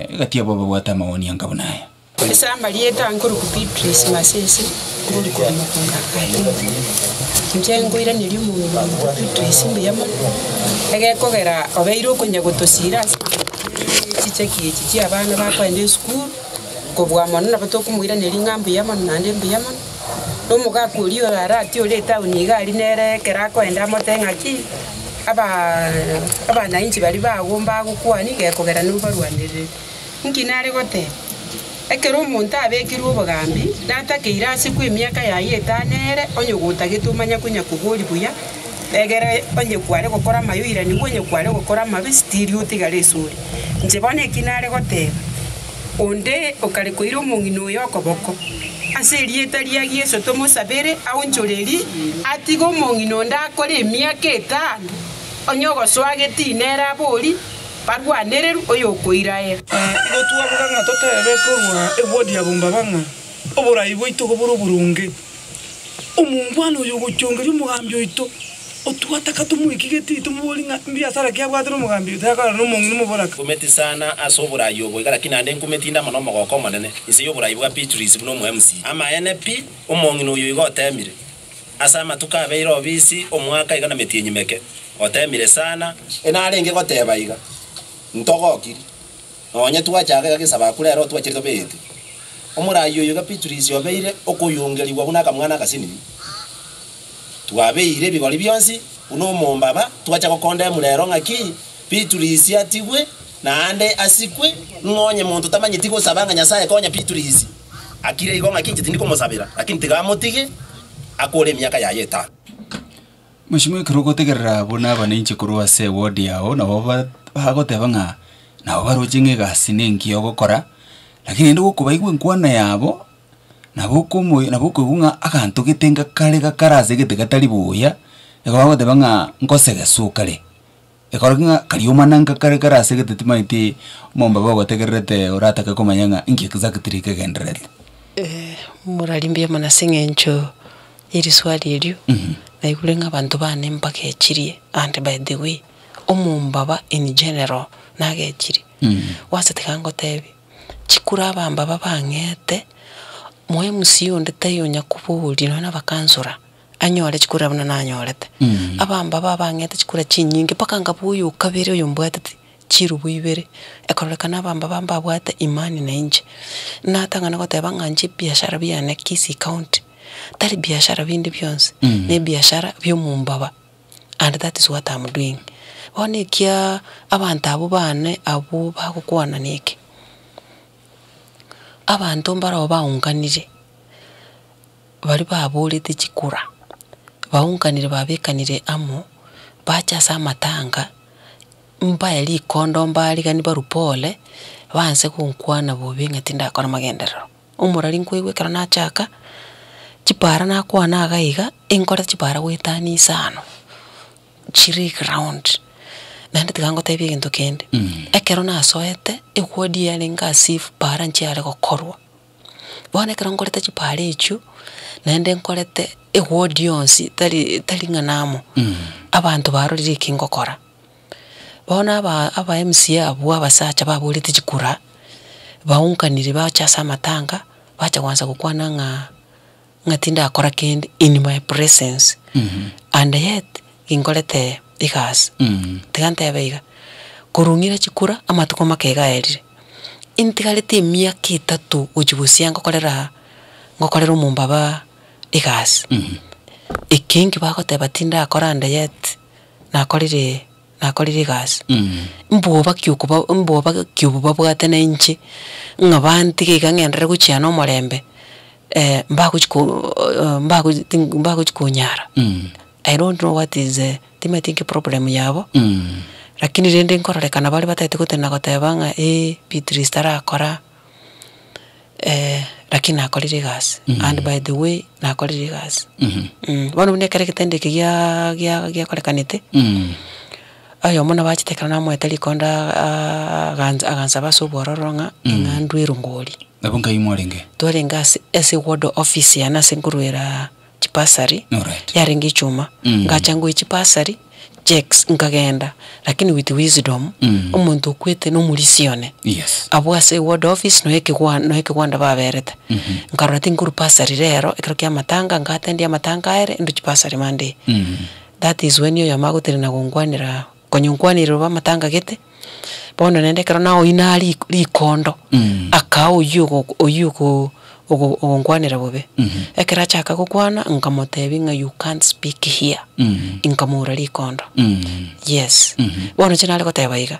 Egati yabo babwate amaoni anga buna aya. Ase amarieta nkorokwa Beatrice Masese, ngori korwa Mokongo Academy. Inche nkoiraneria omong'ina ominto Beatrice mbuya mono, egekogera obeire okonya gotosira ase chicheki echi chia abana bakoenda esukuru, kobua mono nabo tokomoiraneria ng'a mbuya mono naende mbuya mono, na omogaka oria ore Arati ore etown iga aria nere ekero akoenda amotebie ng'aki, abaa abanainchi baria bago mbagokwania gekogera nobarwanerere. Inki nare goteba? Ekero omonto abekirwe obogambi, natakeire asikwe emiaka yaye etano ere, onye gotagete omanye konya koboria buya, egere onye kware gokora amaye oiranigwe, onye kware gokora amabe still otigare esore. Inche bono eki nare goteba, onde okare koira omong'ina oyo okoboko, ase erieta ria Yeso tomosabere aonchorerie, atige omong'ina onde akore emiaka etano, onye ogosoa getii nere aborie, Barwanererwe oyokoira ere. Igo twaboka ng'a totebe korwa ewodi ya bombaba ng'a oborai bwaito igo bore oboronge. Omongwana oyo ogochongeria omogambi oito, otwataka tomoikie getii tomoborie ng'a mbiasara ki abwate nomogambi oito tayakora nomong'ina omoboraka. Nkumeti sana ase oborai obo iga lakini naende nkumeti inde amo nomogoko omonene inse y'oborai bwa Beatrice buna omo MC. Amaene pi, omong'ina oyo igo otemire ase amatuko abeire obisi omwaka iga na metienyi meke. Otemire sana. Enarenge goteba iga, Ntogokiri, nonye twachaka iga gesabaku rero twachire tobeete. Omorai oyo iga Beatrice obeire okoyongerigwa buna akamwana agasinini. Twabeire ebigori bionsi buna omombaba, twacha gokondemu rero ng'aki Beatrice atigwe naende asikwe, ng'a onye monto tamanyeti gosaba ng'a Nyasaye konya Beatrice, akire igo ng'aki inche tindi komosabera, lakini tiga amotige akore emiaka yaye etano. Mweshimiwa ekero ogotegerera abwo na abananchi korwa ase eward yao nabo ba bagoteba ng'a nabo baroche ng'a egasi na engiya ogokora, lakini rende gokobaigwa enkwana yabo, nabo okomo nabo okoigwa ng'a aganto gete ngakare gakare ase egete gatari buya, igo bagoteba ng'a ngosegeswa okare. Ekero ng'a kariomana ngakare kare ase egete timanyeti omombaba ogotegererete oratake komanya ng'a inki exactly kegendererete. Morari mbuya mono ase eng'encho ye riswali erio, naigure ng'a abanto bane mbagechirie and by the way, omombaba in general nagechirie. Gwansa tiga ngotebie, chikura abambaba bang'ete, mo MC onde taiyo onya koboria nonya na abakansora, anyore chikura buna nanyorete. Abambaba abang'ete chikura chinyinge mpaka nkabua oyo okabere oyo mbwatete chirubu ibere, ekororekana abambaba mbabwate imani na inche. Natang'ana goteba ng'a inche ebiashara biane Kisii county, tari biashara binde bionsi, na ebiashara bia omombaba and that is what am doing. Bono ekiaa abanto abwo bane abwo bagokwana neke, abanto mbaroo baunganire, baria baborete chikura, baunganire babekanire amo, bache ase amatanga, mbae rikondo mbarigani barwe pole, baanse gonkwana bobe ng'a tindakora magenderero. Omorari nkoigwa ekero nachaka, chipara nakwana iga iga, enkore chipara goetania isano, chire eground. Naende tiga ngotebie egento kende, ekero nasoete, eward yarenge as if para nchiare gokorwa. Bono ekero nkorete chipara echio, naende nkorete eward yonsi tari tari ng'a namo, abanto barorire eki ngokora. Bono aba aba MCA abwo abasacha baboreti chikura, baunkanire bacha ase amatanga, bacha goansa gokwana ng'a ng'a tindakora kende in my presence, and yet ginkorete egasi. Tiga ntebe iga, korwa ng'ira chikura amatuko make iga aerire, intigarete emiaka etato gochia gosia ngokorera ngokorera omombaba egasi. Eke nki bagoteba tindakora and yet nakorire nakorire egasi. Mbwoba ki okoba mbwoba ki obo babwate na inche, ng'a bantige iga ng'enderere gochia na omorembe, mbagochi ko mbagochi mbagochi konyara. I don't know what is the timanyeti inki problem yabo, lakini rende nkororekana bare batagete gotenena goteba ng'a eh Beatrice tarakora lakini nakorire egasi and by the way nakorire egasi. Bono buna ekero egetendo eke giaa gia giakorekanete, oyomo nabo achete ekero namoete rikondo aa agansa agansaba ase obwororo ng'a ing'a ndwe erongori. Nabo nkai mwarenge? Twarenge ase ase ward office yane ase nkoruera chibasari, Alright. yarenge echuma, ngacha ngoe chibasari. checks nkagenda, lakini with wisdom, omonto okwete na omorisia one. Yes. Abwo ase eward office noe ekegwa noe ekegwanda baberete. Nkarora tinkorwa bursary rero, ekero kia amatanga nkatendia amatanga aere, ndochi bursary Monday. That is when oyomo agotenena gonkwanera, konya onkwanire robe amatanga gete, bono naende ekero naoina ri- rikondo, akaa oywo ogo oywo ogo ogo ogonkwanera bobe. Ekero achaka gokwana, nkamotebia ng'a you can't speak here, nkamoura rikondo, yes. Bono inche nare goteba iga,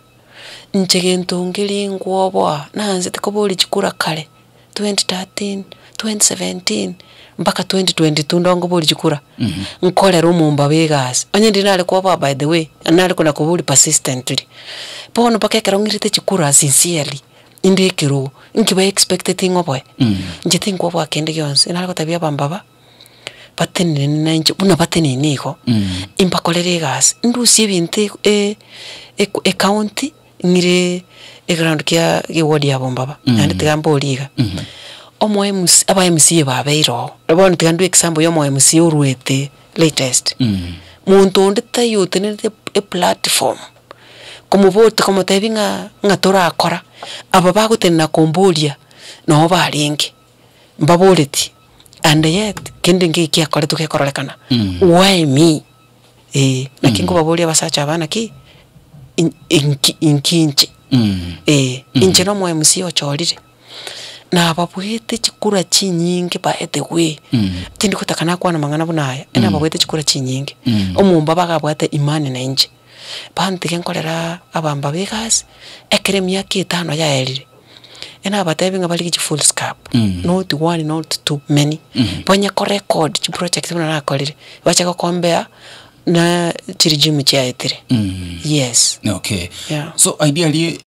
inche gento nkeri nkwoboa, naanzete koboria chikura kare, 2013, 2017, mpaka 2022 ndo nkoboria chikura, nkorera omomba bwa egasi, onye ndiri nare kwoboa by the way, nare kona koboria persistently. Bono mpaka ekero ng'irete chikura sincerely, inde ekerogo, inki ba expecteti ng'oboe? Inche tinkwoboa kende gionsi, nare gotebia abambaba, batenene na inche buna batenene igo, imbakorere egasi, ndusie ebinto e- e- ecounty. Ng'ire eground kia eward ya Bombaba, naende tiga mborie iga, omo MC aba MCA babeire oo, bono tiga ndue example ya omo MCA oruete latest, monto onde taiyo otenerete eplatform, komoboti komotebia ng'a ng'a torakora, aba bagotenena komboria noo barenge, mbaboreti and yet kende nkeiyo kiakoretwe gekororekana, why me? Eh, naki nkobaboria abasacha aba naki, in- inki inki inche, eh, inche na omo MC ochorire, nababuete chikura chinyinge by the way, tindi gotaka nakwane amang'ana buna aya, yaani nababuete chikura chinyinge, omomba bagabwate imani na inche, bantige nkoreraa abamba ba egasi, ekero emiaka etano yaerire, enabatebi ng'a barigie chifoolscap, not one not two, many, banye korecord chiproject buna nakorire, bache gokombea na chiregime chiaetire, yes. Okay. Yeah. So ideally.